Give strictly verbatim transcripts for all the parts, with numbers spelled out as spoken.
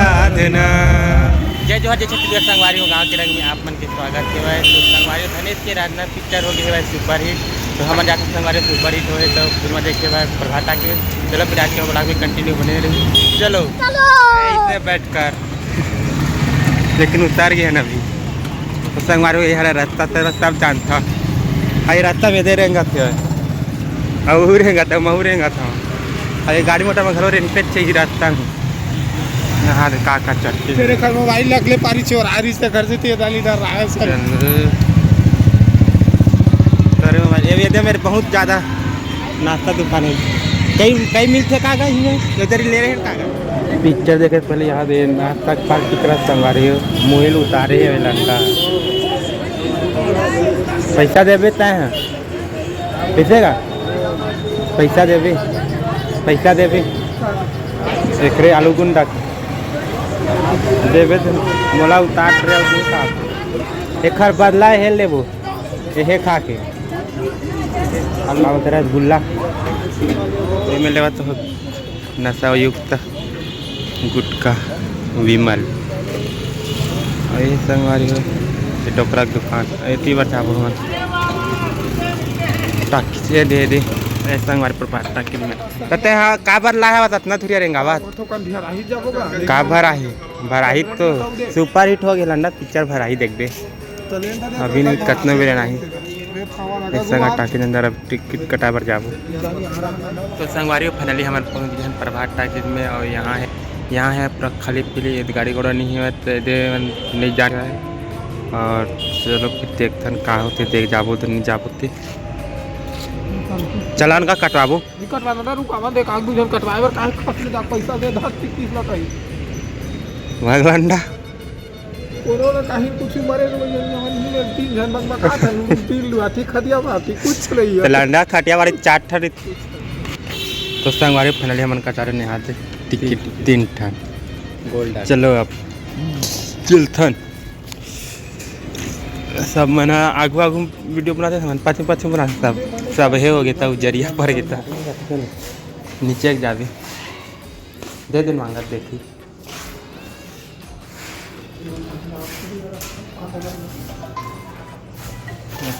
जय जोहार, जय छत्तीसगढ़ संगवारी हो, गाँव के रंग में आप मन के स्वागत हे भाई। तो संगवारी हो, धनेश के राजनाथ पिक्चर हो गए भाई सुपर हिट। तो हमन जाते संगवारी हो सुपर हिट होए तो फिर मैं देखे भाई प्रभात टाकीज। चलो फिर आज के vlog में continue बने रही। चलो। चलो। ऐसे बैठकर लेकिन उतार गया ना अभी। तो संगवारी हो, ये हरा रास्ता तेरा सब जानता। हाँ, ये रास्ता में दे रेंगा थे। और वो रेंगा था, मैं रेंगा था। और ये गाड़ी मोटर में घरों रेनकोट चाहिए रास्ता में। नहा दे, का, का चढ़ के। तेरे घर मोबाइल रख ले, पारी चोर आ रही से घर से तेरा लीडर रहा है सर। चल। अरे मोबाइल, ये, ये दे मेरे बहुत ज़्यादा नाश्ता दुकान है। कई, कई मिलथे का गा इहाँ? इधर ही ले रहे हैं का गा? पिक्चर देखे से पहले यहाँ दे नाश्ता खा के तरह संगवारी हो, मोबाइल उतारे है लंका। पैसा देबे तय है, पैसे का? पैसा देबे, पैसा देबे। एकरे आलू गुंडा देबे तो मोला उतार रहे हो का? एकर बदला हे लेबो, एहे खा के। हम आवत रसगुल्ला। एमे लेवत हो नशा युक्त गुटखा विमल। अउ ये संगवारी हो, ये डोकरा के दुकान, एती बर जाबो हमन। टाकिज, ये दे दे, ये संगवारी पर बात टाकिज में। त तें हा, काबर लाहे हवस अतना थुरिया रेंगावत? वो तो कन ढेराही जाबो गा। का भराही? भराही तो सुपर हिट हो गेल ना पिक्चर, भराही देखबे। अभी नहीं, कतनो बेर नाही। एक संग टाकिज अंदर अब टिकट कटाए बर जाबो। तो संगवारी हो, finally हमन पहुंच गए हैं प्रभात टाकिज में। और यहाँ है, यहाँ है पूरा खाली पीली, ये गाड़ी घोड़ा नहीं है तो ये नहीं जा रहा है। और चलो फिर देखथन का होथे, देख जाबो तो नहीं जाबो ते। चालान का कटवाबो? नहीं कटवाना ना, रुक, आवा देख, आग दू झन कटवाए बर काहे खर्च ले जा, पैसा दे, धर, तीस लाख आई। भगवान दा। कोनो ना कहीं कुछ मरे लो, ये जवान ही में तीन झन बकबकात हे, तीन लुआठी खटिया बाटी, कुछ नहीं है। तो लंडा खटिया वाले चार ठन। तो संगवारी finally हमन कटारे नहाते टिकट तीन ठन। गोल्डन। चलो अब चलथन। सब मन आगू आगू वीडियो बनाते, हमन पाछू पाछू बनाते। सब, सब हे हो गए, उजरिया पर गए, नीचे जाबे। दे दिन मांगत देखी।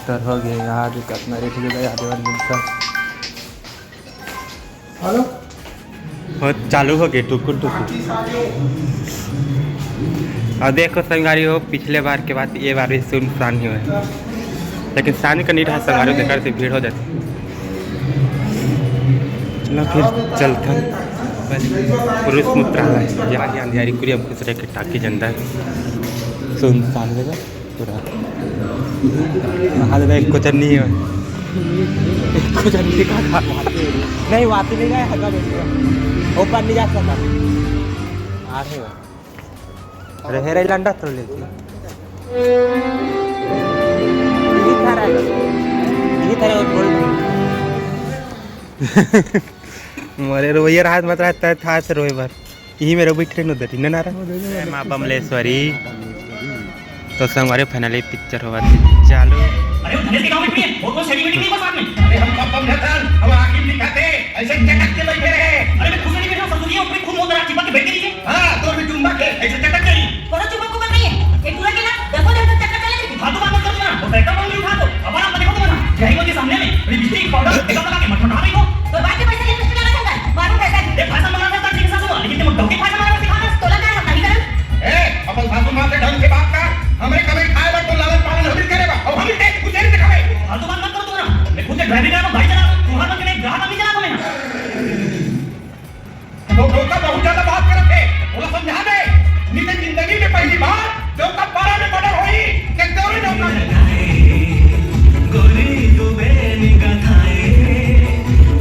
तर हो गए यार, कतना रेट के यार देवन मिलता। हेलो। हो, चालू हो गए टुकुर टुकुर। और देखो संगवारी हो, पिछले बार के बाद ये बार भी सुनसान ही हुआ है, लेकिन शाम का नहीं रहा संगवारी हो, देखा से भीड़ हो जाती। चलो फिर चलथन। पुरुष मित्रालय, यहाँ की अंधियारी पूरी अब दूसरे के टाकिज अंदर सुनसान जगह पूरा। हाँ दादा, एक को चन्नी है, एक को चन्नी का था। नहीं, वाती नहीं गया, हल्का बैठ गया। ऊपर नहीं जा सकता। आ रहे हो। अरे हेरे लंडा तो लेके। यही था रे। यही था रे, बोल। मरे रोइया राहत मत रहता है, था से रोए बर। इही मेरे बैठ रहे नदरी न नारा। जय माँ बमलेश्वरी। तो संगवारी finally पिक्चर होवत हे चालू। अरे वो धनेश के गांव में भी है, वो तो सेलिब्रिटी नहीं बस आदमी। अरे हम कब बम धरन, हम आखिर दिखाते, ऐसे चटक के बैठे रहे। अरे मैं खुश नहीं बैठा, ससुर जी ऊपर खून होता रहा, चिपक के बैठ के नीचे। हाँ, तो भी चुम्बक है, ऐसे चटक गई। कौन चुम्बक को बन रही है? ये पूरा के ना, दसों दिन तक चक्कर चले थे। फालतू बात मत करो ना, वो पैसा मांग रही उठा दो। अब आप देखो तो ना, जय के सामने में लिपस्टिक, पाउडर, मेकअप लगा के मटमटा रही हो। तो बात के पैसे लिपस्टिक लगा सकता है, मालूम कैसे? ये भाषा मारा था, ठीक सासू, लेकिन तुम डौकी भाषा मारा सिखा दे। तोला का है, नहीं करो। ए, अपन सासू माँ से ढंग से बात कर। हमरे कमाई खाए बर तो लालच पालन हम ही करे बा। अब हम ही देख, उसे नहीं दिखावे। फालतू बात मत करो तुम ना। मैं खुद से ड्राइविंग करा, गाड़ी चला, तुम्हारा मन के लिए ग्राहक नहीं चला तुम्हें। तो डौका बहुत ज्यादा बात करत हे, ओला समझा दे। नहीं तो जिंदगी में पहली बार डौका पारा में मर्डर होई, के तोरे डौका। गोरी दुबे निगाह थाए,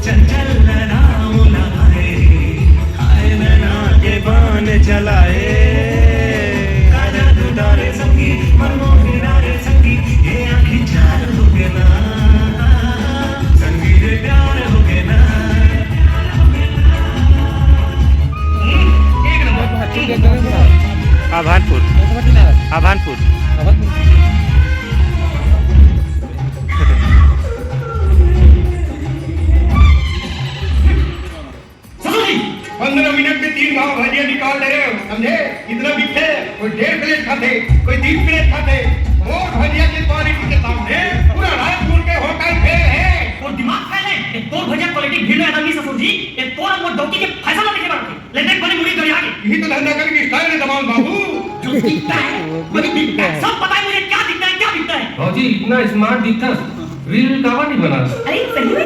चंचल नाम ना आए, हाय नैना के बाण चलाए। काजल डारे संगी, मनमोहन डारे संगी, ये आँखी चार हो गए ना, संगी रे प्यार हो गए ना। आभानपुर। आभानपुर। ससुर जी, पंद्रह मिनट में तीन गांव भजिया निकाल दे रहे हो, समझे? टिकड़े खाते, मोर भजिया के क्वालिटी के सामने पूरा रायपुर के होटल फेल है। तोर दिमाग फेल है, ये तोर भजिया क्वालिटी भीड़ में आदमी ससुर जी, ये तोर मोर डौकी के फैशन ला देखे बार के। लेकिन बड़ी मुड़ी गरिया के। यही तो धंधा करके स्टाइल है दमाल बाबू। जो दिखता है, वही बिकता है। सब पता है मुझे क्या दिखता है, क्या बिकता है। भौजी इतना स्मार्ट दिखता, रील काबर नहीं बना? अरे सही में।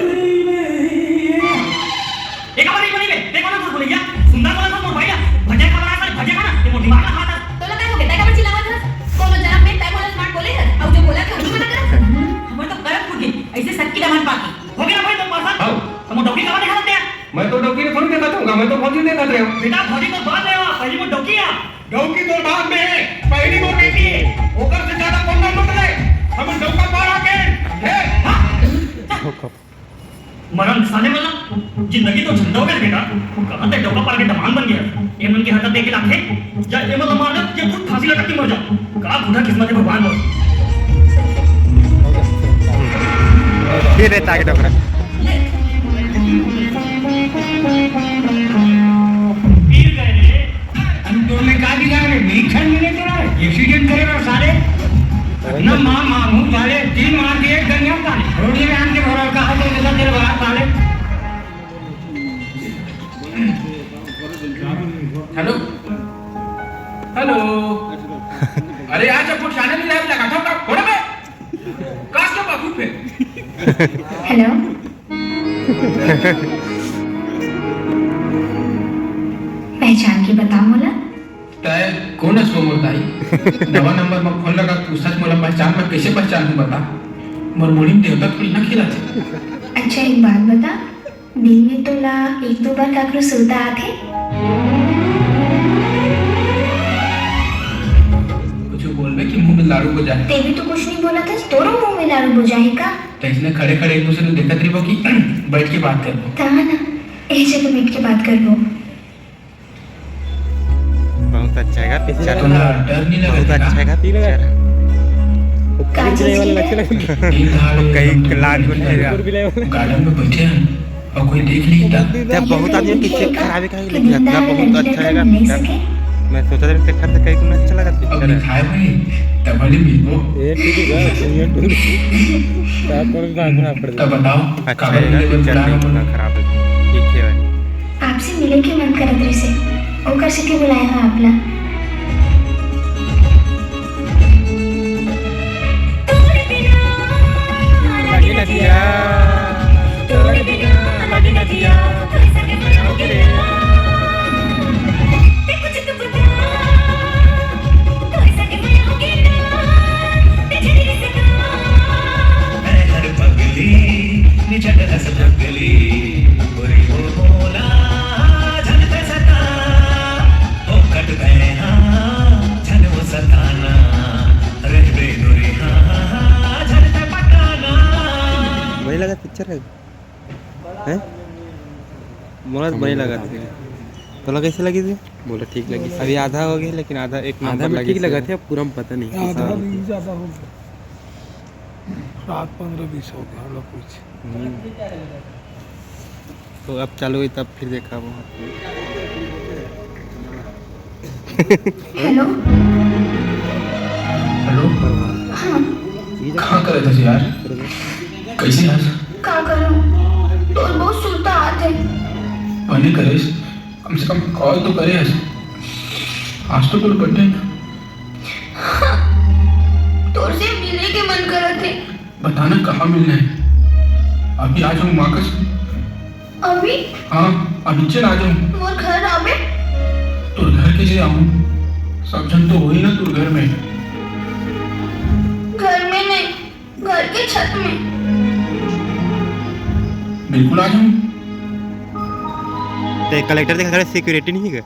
एक बार नहीं बनेगे, देखो ना तो बोले क्या? सुंदर बोला था मोर भैया, भजिया खा बना सर, भजिया खाना, ये मोर दिमाग ना खाता। तोला काय होगे? तैं काबर चिल्लावत हस? कोनो जनम में तैं मोला स्मार्ट बोले हस, अउ जो बोला के उही मना करत हस? हमर तो करम फूट गे, ऐसे सक्की दमन पाके। हो गया भाई, तो पसंद। हाँ। तो मोर डौकी काबर देखा सकते हैं? मैं तो डौकी ने थोड़ी देखा दूंगा, मैं तो भौजी देखा रहे हूँ। बेटा, भौजी तो बाद में आवा, पहली मोर डौकी आ। डौकी तो बाद में है, पहली मोर बेटी है। ओकर से ज्यादा पंगा मत ले। हम डौका पारा के, हे, हाँ। मरन साले वाला, जिंदगी तो झंडा हो गया बेटा। कहाँ तक डौका पारा के दमांद बन गया? ये मन की हरकत देख के लागथे, जा ये मन ला मार दे, ये खुद फांसी लटक के मर जा। का फूटा किस्मत है भगवान बोल। फिर रहता आगे डोकरा। पीर गए रे। हम तो में का दिखा रहे, नहीं खन मिले तेरा, एक्सीडेंट करे रहा साले। इतना माँ मामू साले, तीन मार दिए, एक गंजा साले। रोड में आन के भरा, कहा तो जैसा तेरे बाहर साले। Hello, hello. अरे आज अब कुछ आने नहीं लगा था, का फोन पे? काश के बाबू पे। हेलो। पहचान के बता मोला। तय कौन है सो मोर दाई? नवा नंबर में फोन लगा, पूछता मोला पहचान, मैं कैसे पहचान हूँ बता? मोर मुड़ी में देवता थोड़ी ना खेला थे। अच्छा, एक बात बता, दिन में तोला एक दो बार काकरो सुरता आथे? कुछ बोलबे कि मुंह में लाड़ू हो जाए? तें भी तो कुछ नहीं बोला था, तोरो मुंह में लाड़ू हो जाए का? तो इसने खड़े खड़े एक दूसरे को देखत रहिबो कि बैठ के बात करबो? ता ना, ऐसे तो बैठ के बात करबो। बहुत अच्छा है पिक्चर। तोला डर नहीं लगा बहुत था? अच्छा है पिक्चर। वो कहीं चले वाला लगे लगे। कहीं लाल गुलाल। गार्डन में बैठे हैं और कोई देख ली था। जब बहुत आदमी पीछे खराबे का ही लग जाता है, बहुत अच्छा है पिक्चर। मैं सोचा था पिक्चर से कहीं कुछ अच्छा लगा अब पिक्चर है। लिखाए भाई, तब वाली भी वो। ये ठीक है, ये ठीक है। क्या कौन सा आंकड़ा पड़ तब बताओ, अच्छा काबर है ना लेवल पिक्चर, प्लान नहीं हो? इतना खराब है। ठीक है भाई। आपसे मिले के मन करत रहिसे, ओकर सेती बुलाए हंव आप ला। लगे नदिया, तोर बिना लगे नदिया। मैं हर पगली निझट हस पगली, गोरी हो मोला झन ते सता, हो कट गए हाँ झन वो सताना, रहबे गोरी हाँ झन ते पटाना। वही लगा पिक्चर है। हैं? मोला तो बने लगा थे। तोला कैसे लगी थी? मोला ठीक लगी। अभी आधा हो गया, लेकिन आधा एक आधा नंबर में लगी ठीक थी। लगा थे, अब पूरा में पता नहीं। आधा कैसा भी ज्यादा हो गया। रात पंद्रह बीस हो गया, हम लोग कुछ। हम्म। तो अब चालू हुई, तब फिर देखा वो। हेलो। हेलो। हाँ। का करत हस यार? कैसे हस? का करूं? तोर बहुत सुरता आत हे। बने करेस, कम से कम कॉल तो करे हस। आज तो तोर बर्थडे हे ना। हाँ, तोर से मिले के मन करत हे। बता ना, कहाँ मिलना हे? अभी आ जाऊँ वापस। अभी? हाँ, अभी चल आ जाऊँ। मोर घर आबे? तोर घर कैसे आऊँ? सब झन तो होही ना तोर घर में। घर में नहीं, घर के छत में। बिल्कुल आ जाऊँ। ते कलेक्टर देखा करे, सिक्योरिटी नहीं है क्या?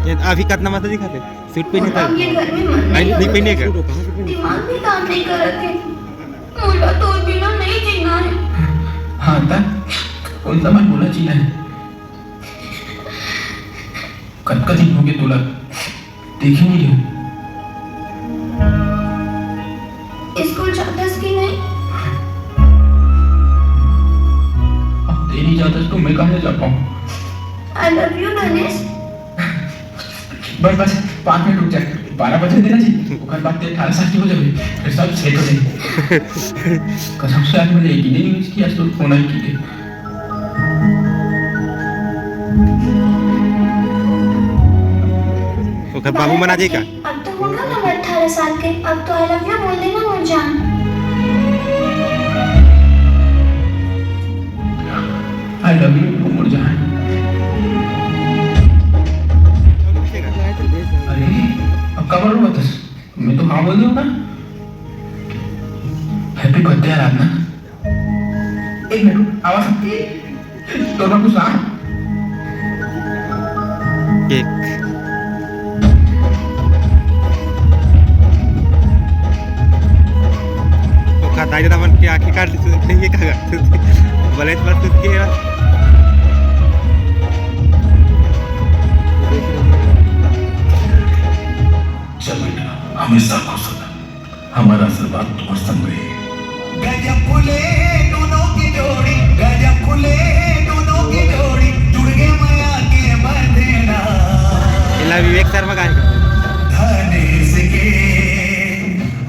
ये अभी कितना मत दिखाते, सूट पहने था। अब ये घर में मन नहीं नहीं पहने का। दिमाग भी काम नहीं करत हे। मोला तोर बिना नहीं जीना हे। हाँ, त कौन सा मन बोला जीना हे? कतका दिन हो गए तोला देखे नहीं हूँ। स्कूल जाथस कि नहीं? मैं कहाँ ले जा पाऊँ? I love you, Naresh. बस, बस, पाँच मिनट रुक जा। बारह बजे देना जी, ओकर बाद ते अठारह साल के हो जाबे, फिर सब सेट हो जाई। कसम से आज मैंने एक ही नहीं मिस किया, आज तो फोन आई की। ओकर बाबू मन आ जाई का? अब तो होगा ना मैं अठारह साल के, अब तो I love you बोल देना मोर जान। I love you मोर जान। अरे, अब काबर रोवत हस? मैं तो हाँ बोल दूंगा। Happy birthday आराधना। एक मिनट, आवाज। तो ना कुछ आ। केक। तो का दाई दादा मन के आँखी काट ली, ये का कर? भले इस बार तू के जब बेटा हमेशा खुश रह, हमारा आशीर्वाद तुम्हारे संग रहे। गजब खुले दोनों की जोड़ी, गजब खुले दोनों की जोड़ी, जुड़ गए माया के बंधना। इला विवेक शर्मा गाएगा। धनेश के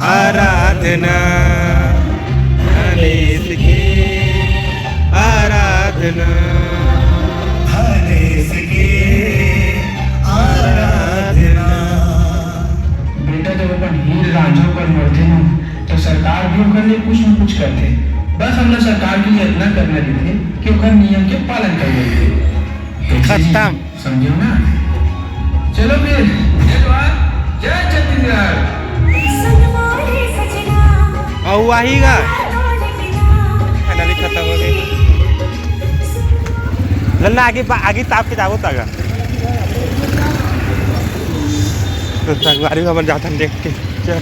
आराधना, गणेश की आराधना। गणेश की आराधना। बेटा जब अपन हीर रांझा ऊपर मरथे ना, तो सरकार भी ओकर लिए कुछ न कुछ करथे। बस हमला सरकार के लिए इतना करना रहिथे कि ओकर नियम के पालन कर लेथे। खत्म। समझो ना? चलो फिर, जय जोहार, जय छत्तीसगढ़। अउ वही गा। Finally खत्म हो गई। लल्ला आगे बा-, आगे ताप के जाबो तागा। तो संगवारी हमन जाथन देख के। चल।